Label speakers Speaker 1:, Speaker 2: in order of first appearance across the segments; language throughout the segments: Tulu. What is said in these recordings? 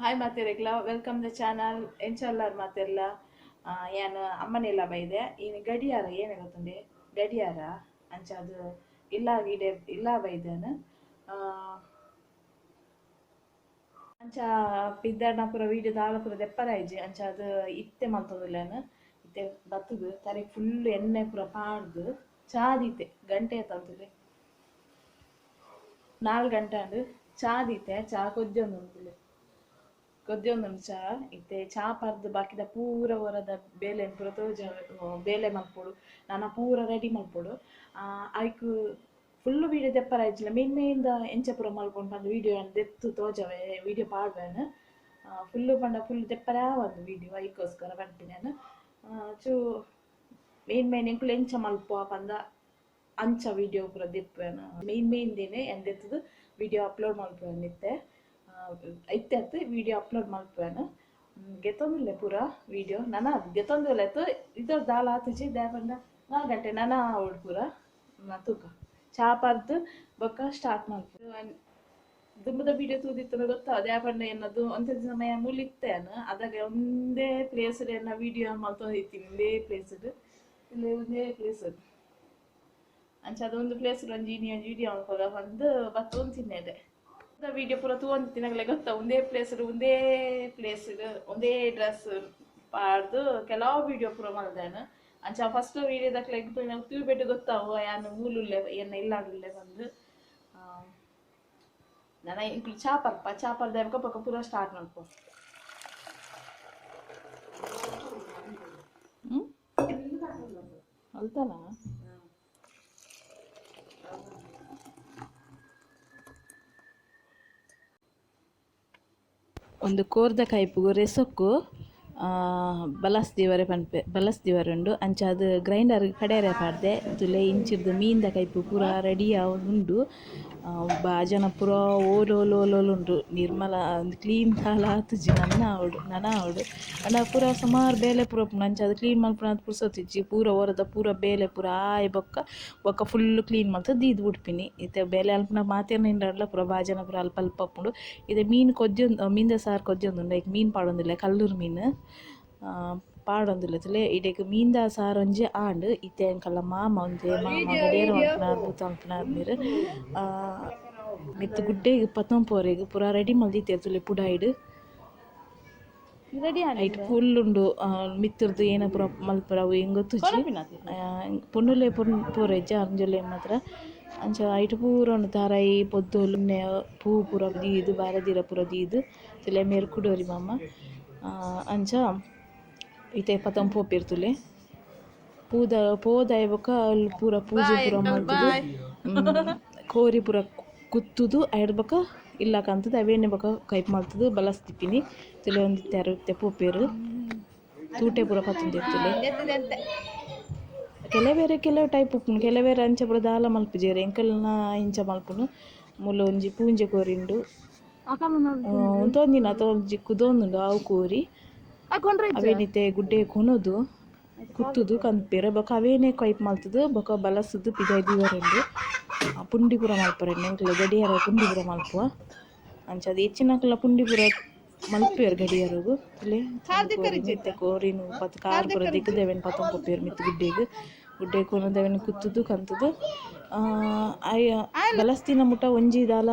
Speaker 1: ಹಾಯ್ ಮಾತೆರೆಗ್ಲ, welcome the channel. ಎಂಚಲ್ಲಾರ್ ಮಾತೆರ್ಲ? ಯಾನ್ ಅಮ್ಮನೆಲ್ಲ ಬೈದೆ. ಇನಿ ಗಡಿಯಾರ ಏನೇ ಗೊತ್ತುಂಡೆ, ಗಡಿಯಾರ ಅಂಚ ಅದು ಇಲ್ಲ ಇಡೆ ಇಲ್ಲ ಬೈದೇನು. ಅಂಚ ಪಿದ್ದರ್ನ ಪೂರ ವೀಡಿಯೋ ದಾಲ ಪೂರ ದೆಪ್ಪರ ಇಜ್ಜಿ. ಅಂಚ ಅದು ಇತ್ತೆ ಮಲ್ತೊಂದುಲ್ಲೇನು. ಇತ್ತೆ ಬತ್ತುದು ತರೆಗ್ ಫುಲ್ ಎಣ್ಣೆ ಪೂರ ಪಾಡ್ದು ಚಾ ದೀತೆ. ಗಂಟೆ ತಂತುಲೆ 4 ಗಂಟೆ ಅಂಡು ಚಾ ದೀತೆ. ಚಾ ಕೊದ್ಯೊಂದುಂಡು, ಕೊದ್ಯೊಂದುಂಡು ಚಾ. ಇತ್ತೆ ಚಾ ಪರ್ದು ಬಾಕಿದ ಪೂರ ಹೊರದ ಬೇಲೆ ಪೂರ ತೋಜ ಬೇಲೆ ಮಲ್ಪೊಡು, ನನ ಪೂರ ರೆಡಿ ಮಲ್ಪೊಡು. ಐಕ್ ಫುಲ್ಲು ವೀಡಿಯೋ ದೆಪ್ಪರ ಇಜ್ಜಿಲ್ಲ. ಮೇನ್ ಮೇನ್ದ ಎಂಚ ಪೂರ ಮಲ್ಪೊಡು ಪಂದ್ ವೀಡಿಯೋ ದೆತ್ತು ತೋಜವೆ, ವೀಡಿಯೋ ಪಾಡ್ವೇನು. ಫುಲ್ಲು ಪಂಡ ಫುಲ್ ದೆಪ್ಪರ ಒಂದು ವೀಡಿಯೋ ಐಕೋಸ್ಕರ ಪನ್ಪಿನೇನು. ಚೂ ಮೇನ್ ಮೇನ್ ಎಂಕುಲು ಎಂಚ ಮಲ್ಪುವ ಪಂದ ಅಂಚ ವೀಡಿಯೋ ಪೂರ ದೆಪ್ಪುವೇನು. ಮೇನ್ ಮೇನ್ ದೇನೆ ಎನ್ ದೆತ್ತದು ವೀಡಿಯೋ ಅಪ್ಲೋಡ್ ಮಲ್ಪುವೇನು. ಇತ್ತೆ ಇತ್ತೆ ಅತ್ತು ವೀಡಿಯೋ ಅಪ್ಲೋಡ್ ಮಲ್ಪುವೇನು. ಗೆತ್ತೊಂದಿಲ್ಲ ಪೂರ ವೀಡಿಯೋ ನನ ಗೆತ್ತೊಂದಿಲ್ಲ ಇದ್ರ ದಾಲ ಆತುಜಿ. ದಾಯೆ ಪಂಡ 4 ಗಂಟೆ ನನ ಆವೊಡು ಪೂರ. ತೂಕ ಚಾ ಪರ್ದು ಬೊಕ್ಕ ಸ್ಟಾರ್ಟ್ ಮಲ್ಪು. ದುಂಬುದ ವೀಡಿಯೋ ತೂದಿತ್ತಂದ್ರೆ ಗೊತ್ತಾ, ದಾಯೆ ಪಂಡ ಎನ್ನದು ಒಂತೆ ಸಮಯ ಮುಲಿತ್ತೇನು. ಅದಾಗ ಒಂದೇ ಪ್ಲೇಸ್ ಎನ್ನ ವೀಡಿಯೋ ಮಲ್ತೊಂದಿತ್ತೀನಿ, ಒಂದೇ ಪ್ಲೇಸ್ ಇಲ್ಲಿ ಒಂದೇ ಪ್ಲೇಸ್. ಅಂಚ ಅದೊಂದು ಪ್ಲೇಸ್ ಒಂಜಿ ಇನಿ ಒಂಜಿ ವೀಡಿಯೋ ಮಲ್ಪದ ಪಂದ್ ಬತ್ತೊಂದು ತಿನ್ನೇದೆ. ವೀಡಿಯೋ ಪೂರ ತೂವೊಂದಿತ್ತಿ ನಗಲೆ ಗೊತ್ತಾ, ಒಂದೇ ಪ್ಲೇಸ್ ಒಂದೇ ಪ್ಲೇಸ್ ಒಂದೇ ಡ್ರೆಸ್ ಪಾಡ್ದು ಕೆಲವು ವೀಡಿಯೋ ಪೂರ ಮಲ್ದೇನು. ಅಂಚ ಫಸ್ಟ್ ವೀಡಿಯೋ ದಕ್ಲೆ ತೂಬೆಟ್ಟು ಗೊತ್ತಾವು ಯಾನ್ ಮೂಲುಲ್ಲೆ ಎನ್ನ ಇಲ್ಲಾಡುಲ್ಲೆ ಬಂದು. ನನ ಇಂಕ್ಲು ಚಾ ಪರ್ಪ, ಚಾ ಪರ್ದ ಬೊಕ್ಕ ಪೂರ ಸ್ಟಾರ್ಟ್ ಮಲ್ಪು. ಅಲ್ತನ ಒಂದು ಕೋರ್ದ ಕೈಪುಗು ರೆಸೊಕ್ಕು ಬಲಸ್ದಿವರೆ ಪನ್ಪೆ, ಬಲಸ್ದಿವರೆ ಉಂಡು. ಅಂಚ ಅದು ಗ್ರೈಂಡರ್ ಕಡೆಯರೆ ಪಾಡ್ದೆ. ತುಲೆ ಇಂಚಿರ್ದು ಮೀನ್ದ ಕೈಪು ಪೂರ ರೆಡಿ ಉಂಡು. ಬಾಜನ ಪೂರ ಓಲು ಓಲು ಓಲು ಉಂಡು. ನಿರ್ಮಲ ಒಂದು ಕ್ಲೀನ್ ದಾಲ ಆತುಜಿ. ನನ್ನ ಆವಡು ನನ ಆವಡು ಅಂಡ ಪೂರ ಸುಮಾರು ಬೇಲೆ ಪೂರ ಉಪ್ಪುಂಡು. ಅಂಚ ಅದು ಕ್ಲೀನ್ ಮಲ್ಪುನ ಪುರ್ಸೊತ್ತಿಜ್ಜಿ. ಪೂರ ಹೊರದ ಪೂರ ಬೇಲೆ ಪೂರ ಆಯ್ ಬೊಕ್ಕ ಬೊಕ್ಕ ಫುಲ್ ಕ್ಲೀನ್ ಮಲ್ತ್ ದೀದ್ ಬುಡ್ಪಿನಿ. ಇತ್ತೆ ಬೇಲೆ ಅಲ್ಪುನ ಮಾತೆರ್ನ ಇಂಡಲ ಪೂರ ಬಾಜನ ಪೂರ ಅಲ್ಪ ಅಲ್ಪ ಉಪ್ಪುಂಡು. ಇತ್ತೆ ಮೀನು ಕೊದ್ಯೊಂದು, ಮೀನ್ದ ಸಾರು ಕೊದ್ಯೊಂದುಂಡು. ಐಕ್ ಮೀನು ಪಾಡೊಂದಿಲ್ಲ, ಕಲ್ಲೂರು ಮೀನು ಪಾಡೊಂದುಲ್ಲ. ತುಲೆ ಇಡೆಗ್ ಮೀನ್ದ ಸಾರು ಒಂಜಿ ಆಂಡ್. ಇತ್ತೆ ಎಂಕಲ್ಲ ಮಾಮ ಒಂತೆ ಮಾಮ ಗಡಿಯಾರ ಮಲ್ಪುನಾರ್, ಬೂತ ಮಲ್ಪುನಾರ್ ಮೇರ್ ಮಿತ್ತ್ ಗುಡ್ಡೆಗ್ ಪತ್ತೊಂಪೋರೆಗ್ ಪೂರ ರೆಡಿ ಮಲ್ದಿತ್ತೆರ್. ತುಲೆ ಪುಡಾಯಿಡ್ ಐಟ್ ಫುಲ್ ಉಂಡು. ಮಿತ್ತುರ್ದು ಏನ ಪೂರ ಮಲ್ಪುರ ಅವು ಎಂಕ್ ಗೊತ್ತುಜ್ಜಿ. ಪೊಣ್ಣುಲೆ ಪೋರೆಜ್ಜ ಅಂಜೊಲೆ ಮಾತ್ರ. ಅಂಚ ಐಟ್ ಪೂರ ಉಂಡು ತಾರಾಯಿ ಪೊದ್ದೊಲು ಪೂ ಪೂರ ದೀದ್ ಬಾರೆದಿರ ಪೂರ ದೀದ್ ತುಲೆ ಮೇರ್ ಕುಡೋರಿ ಮಾಮ. ಅಂಚ ಇತ್ತೆ ಪತೊಂದು ಪೋಪೆರ್ ತುಲೆ ಪೂದ ಪೋದಾಯಿ ಬೊಕ್ಕ ಅಲ್ ಪೂರ ಪೂಜೆ ಪೂರ ಮಲ್ತುದು ಕೋರಿ ಪೂರ ಕುತ್ತುದು ಐಡ್ ಬೊಕ್ಕ ಇಲ್ಲ ಕಂತುದು ಅವೇನೆ ಬೊಕ್ಕ ಕೈಪ್ ಮಲ್ತುದು ಬಲಸ್ದಿಪ್ಪಿನಿ. ತುಲೆ ಒಂದಿತ್ತೆರ್ ಇತ್ತೆ ಪೋಪೆರ್ ತೂಟೆ ಪೂರ ಪತ್ತೊಂದೆರ್ ತುಲೆ. ಕೆಲವೆರ್ ಕೆಲವು ಟೈಪ್ ಉಪ್ಪುಂಡು, ಕೆಲವೆರ್ ಅಂಚ ಪೂರ ದಾಲ ಮಲ್ಪುಜೆರ್. ಎಂಕಲ್ನ ಇಂಚ ಮಲ್ಪುನು. ಮೂಲು ಒಂಜಿ ಪೂಂಜೆ ಕೋರಿ ಉಂಡು, ಉಂತೊಂದಿನ ಅತ ಒಂಜಿ ಕುದೊಂದುಂಡು ಅವು ಕೋರಿ. ಅವೇನಿತ್ತೆ ಗುಡ್ಡೆ ಕೊನೊದು ಕುತ್ತುದು ಕನ್ಪೆರ್ ಬೊಕ ಅವೇನೆ ಕೈಪ್ ಮಲ್ತುದು ಬೊಕ ಬಲಸುದು ಪಿದಾಯಿ ದೀವರೆಂಡು. ಪುಂಡಿ ಪೂರ ಮಲ್ಪರೆಂಡು. ಎಂಕುಲು ಗಡಿಯಾರ ಪುಂಡಿ ಪೂರ ಮಲ್ಪುವ. ಅಂಚ ಅದು ಹೆಚ್ಚಿನಕುಲ ಪುಂಡಿ ಪೂರ ಮಲ್ಪುವೆರ್ ಗಡಿಯಾರಗು. ಮಿತ್ತೆ ಕೋರಿನು ಪತ್ ಕಾರ್ ಪೂರ ದಿಕ್ಕುದು ಅವೇನ್ ಪತ್ತೊಂದು ಪೋಪೆರ್ ಮಿತ್ತ್ ಗುಡ್ಡೆಗ್. ಗುಡ್ಡೆ ಕೊನೊದು ಅವೇನ್ ಕುತ್ತುದು ಕಂತುದು ಬಲಸ್ದಿನ ಮುಟ ಒಂಜಿ ದಾಲ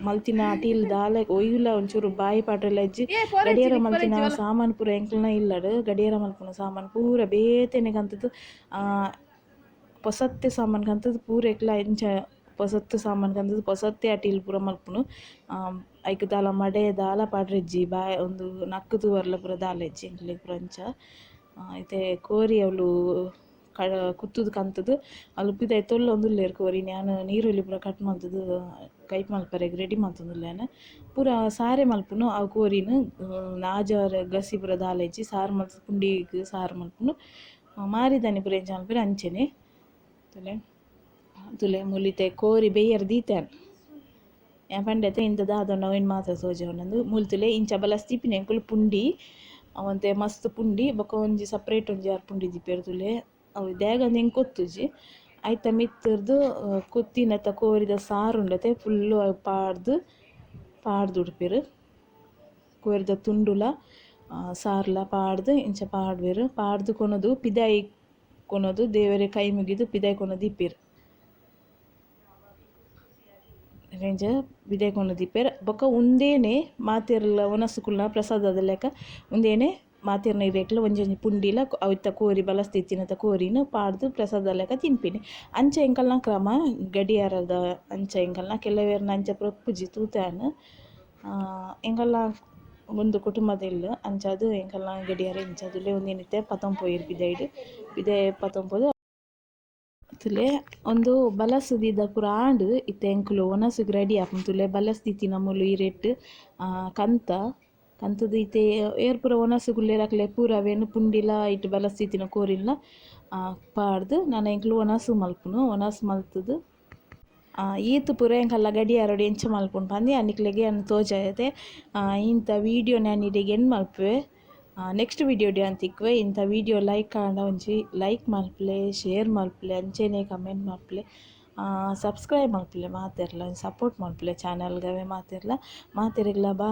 Speaker 1: ಮಲ್ತಿನ ಅಟಿಲ್ ದಾಲ ಒಯ್ಯುಲ ಒಂಚೂರು ಬಾಯಿ ಪಾಡ್ರೆಲ ಇಜ್ಜಿ. ಗಡಿಯಾರ ಮಲ್ತಿನ ಸಾಮಾನು ಪೂರ ಎಂಕಲ್ನ ಇಲ್ಲಡ್. ಗಡಿಯಾರ ಮಲ್ಪುನ ಸಾಮಾನು ಪೂರ ಬೇತೆನೆ ಕಂತುದು ಪೊಸತ್ತೆ ಸಾಮಾನು ಕಂತುದು ಪೂರ ಎಕ್ಲ ಇಂಚ ಪೊಸತ್ತು ಸಾಮಾನು ಕಂತುದು ಪೊಸತ್ತೆ ಅಟಿಲ್ ಪೂರ ಮಲ್ಪುನು. ಐಕ್ ದಾಲ ಮಡೆ ದಾಲ ಪಾಡ್ರೆ ಇಜ್ಜಿ, ಬಾಯ್ ಉಂದು ನಕ್ಕ್ ತೂವರ್ಲ ಪೂರ ದಾಲ ಇಜ್ಜಿ ಎಂಕ್ಲೆಗ್ ಪೂರ ಅಂಚ. ಇತ್ತೆ ಕೋರಿ ಅವ್ಲು ಕುತ್ತುದು ಕಂತುದು ಅಲ್ ಪಿದಾಯಿ ತೊಲ್ಲೊಂದುಲ್ಲೆರ್ ಕೋರಿನ್. ಯಾನ್ ನೀರುಳ್ಳಿ ಪೂರ ಕಟ್ ಮಲ್ತುದು ಕೈಪ್ ಮಲ್ಪರೆಗ್ ರೆಡಿ ಮಲ್ತೊಂದುಲ್ಲೆ. ಯಾನ್ ಪೂರ ಸಾರೆ ಮಲ್ಪುನು ಅವು ಕೋರಿನ್. ನಾಜಾರ್ ಗಸಿ ಪೂರ ದಾಲ ಇಜ್ಜಿ. ಸಾರು ಮಲ್ತ್ ಪುಂಡಿಗ್ ಸಾರು ಮಲ್ಪುನು. ಮಾರಿದಾನಿ ಪೂರ ಎಂಚ ಮಲ್ಪುವೆರ್ ಅಂಚೆನೆ. ತುಲೆ ತುಲೆ ಮೂಲು ಇತ್ತೆ ಕೋರಿ ಬೇಯರ್ ದೀತೆನ್. ಯಾನ್ ಪಂಡೆ ಇಂತ ದಾದ ಅವೆನ್ ಮಾತ ತೋಜಾವುನಂದ್. ಮೂಲು ತುಲೆ ಇಂಚ ಬಲಸ್ದಿಪ್ಪಿನಿ ಎಂಕುಲು ಪುಂಡಿ ಒಂತೆ ಮಸ್ತ್ ಪುಂಡಿ ಬೊಕ ಒಂಜಿ ಸಪ್ರೇಟ್ ಒಂಜಿ ಆರ್ ಪುಂಡಿ ದೀಪೆರ್ ತುಲೆ. ಅವು ದಾಯೆಗಂದ್ ಎಂಕ್ ಗೊತ್ತುಜಿ. ಐತ ಮಿತ್ತುರ್ದು ಕುತ್ತಿನತ ಕೋರಿದ ಸಾರು ಉಂಡತೆ ಫುಲ್ಲು ಅವು ಪಾಡ್ದು ಪಾಡ್ದ್ ಉಡ್ಪೆರ್. ಕೋರಿದ ತುಂಡುಲ ಸಾರ್ಲ ಪಾಡ್ದ್ ಇಂಚ ಪಾಡ್ವೆರ್. ಪಾಡ್ದ್ ಕೊನೊದು ಪಿದಾಯಿ ಕೊನೊದು ದೇವೆರೆ ಕೈ ಮುಗಿದ್ ಪಿದಾಯಿ ಕೊನೊದು ದೀಪೆರ್. ಇಂಚ ಪಿದಾಯಿ ಕೊನೊದು ದೀಪೆರ್. ಬೊಕ ಉಂದೇನೆ ಮಾತೆರ್ಲ ವನಸ್ ಕುಲ್ಲುನ ಪ್ರಸಾದದ ಲೆಕ ಉಂದೇನೆ ಮಾತೆರ್ನ ಇರೆಕ್ಲ ಒಂಜೊಂಜಿ ಪುಂಡಿಲ ಅವೆತ ಕೋರಿ ಬಲಸ್ದಿತ್ತಿನತ ಕೋರಿನ್ ಪಾಡ್ದ್ ಪ್ರಸಾದ ಲೆಕ ತಿನ್ಪಿನಿ. ಅಂಚ ಎಂಕಲ್ನ ಕ್ರಮ ಗಡಿಯಾರದ ಅಂಚ ಎಂಕಲ್ನ ಕೆಲವೆರ್ನ ಅಂಚ ಪೂರ ಇಪ್ಪುಜಿ ತೂತೆ ಯಾನ್. ಎಂಕಲ್ನ ಉಂದು ಕುಟುಂಬದ ಇಲ್ಲ್ ಅಂಚಾದ್ ಎಂಕಲ್ನ ಗಡಿಯಾರ ಇಂಚಾದುಲ್ಲೆ ಉಂದೆನ್ ಇತ್ತೆ ಪತೊಂದು ಪೋಯೆರ್ ಪಿದಯ್ಡ್ ಪಿದಯ್ ಪತೊಂದು ಪೋದು ತೂಲೆ ಉಂದು ಬಲಸ್ ದೀದ ಪೂರ ಆಂಡ್. ಇತ್ತೆ ಎಂಕುಲು ವನಸುಗು ರೆಡಿ ಆಪುಂಡು ತೂಲೆ ಬಲಸ್ ದೀತಿನ ಮೂಲು ಇರೆಟ್ ಕಂತ ಕಂತುದು ಇತ್ತೆ ಏರ್ ಪೂರ ವನಸುಗು ಉಲ್ಲೆರ್ ಅಕ್ಲೆ ಪೂರ ಅವೆನ್ ಪುಂಡಿಲ ಐಟ್ ಬಲಸ್ ದೀತಿನ ಕೋರಿನ್ಲ ಪಾಡ್ದ್ ನನ ಎಂಕುಲು ವನಸು ಮಲ್ಪುನು. ವನಸ್ ಮಲ್ತುದು ಈತ್ ಪೂರ ಎಂಕಲ್ನ ಗಡಿಯಾರಡ್ ಎಂಚ ಮಲ್ಪುನು ಪಂದ್ ಯಾನ್ ನಿಕ್ಲೆಗ್ ಯಾನ್ ತೋಜಾಯೆತೆ. ಇಂತ ವೀಡಿಯೋನ್ ಯಾನ್ ಇಡೆಗ್ ಎಂಡ್ ಮಲ್ಪುವೆ. ನೆಕ್ಸ್ಟ್ ವೀಡಿಯೋಡ್ ಯಾನ್ ತಿಕ್ಕುವೆ. ಇಂಥ ವೀಡಿಯೋ ಲೈಕ್ ಆಂಡ ಒಂಜಿ ಲೈಕ್ ಮಲ್ಪುಲೆ, ಶೇರ್ ಮಲ್ಪುಲೆ, ಅಂಚೆನೆ ಕಮೆಂಟ್ ಮಲ್ಪುಲೆ, ಸಬ್ಸ್ಕ್ರೈಬ್ ಮಲ್ಪುಲೆ ಮಾತೆರ್ಲ ಸಪೋರ್ಟ್ ಮಲ್ಪುಲೆ ಚಾನಲ್ಗ್ ಅವೇ ಮಾತೆರ್ಲ ಮಾತೆರೆಗ್ಲ ಬಾಯ್.